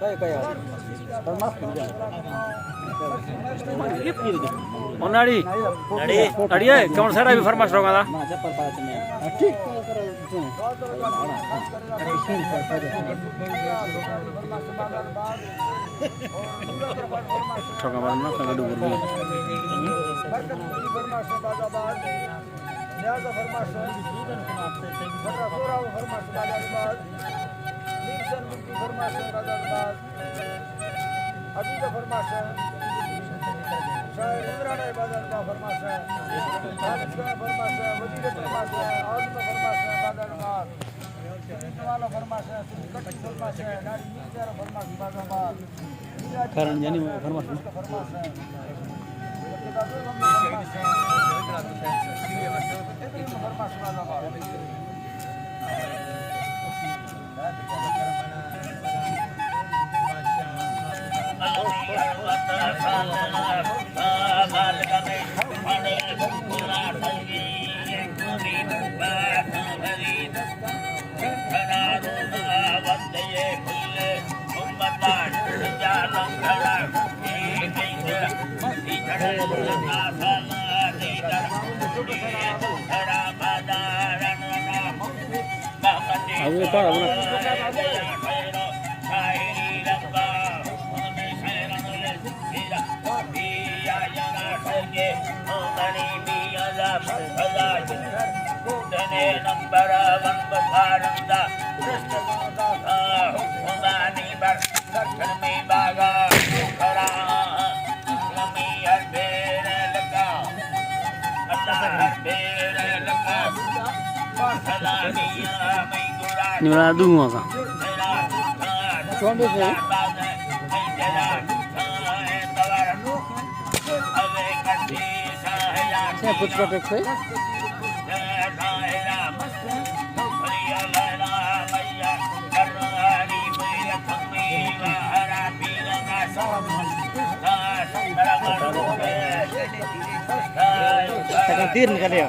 او ناڑی۔ ناڑی۔ ناڑی ہے، کون سا بھی فرمائش ہوگا تھا؟ ٹھیک۔ ٹھوکا مارنا، ٹھوکا ڈوبر بھی۔ نیاز فرمائش، بٹا سورا فرمائش، بازار باز۔ نیلسن بنتی فرمائش، بازار باز۔ عزیز فرمائش، شاعر عمران بازار باز فرمائش۔ خالد فرمائش، وزیر فرمائش، عالم فرمائش، بازار باز۔ والا فرمائش، کٹی فرمائش، ناڑی میرزا فرمائش، بازار باز۔ کرن جانی فرمائش۔ نمرہ دو ہوا کا۔ تیر نکلے۔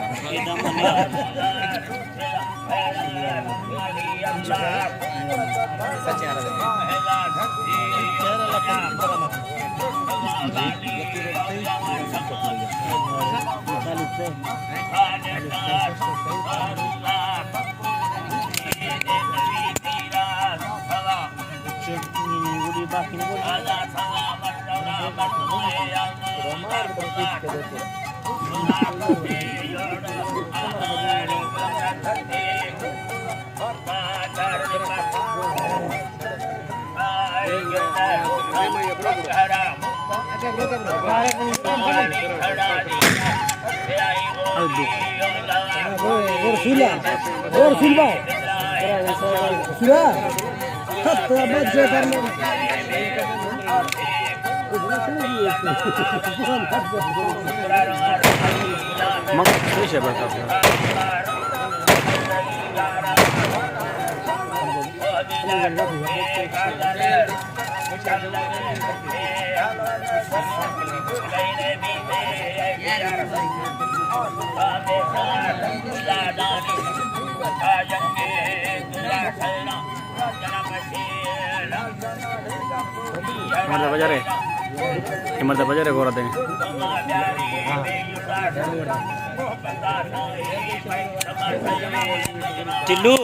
اور سولا، اور سولا، سولا۔ مرد بجارے، یہ مرد بجارے گورا دیں۔ ٹلو۔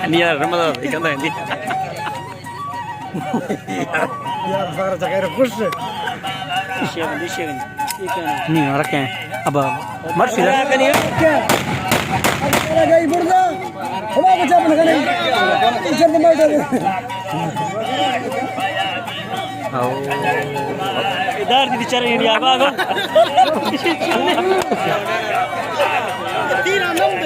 نہیں یار، رمضان بھائی، کہنا ہے، نہیں۔ یار، سارا چکر خوش ہے۔ نہیں، رکھیں۔ اب مرسی۔ ہما کو چاپ نہ کرے۔ چاپ نہ کرے۔ او۔ ادار دی بیچارہ انڈیا باغ۔ تین آنند۔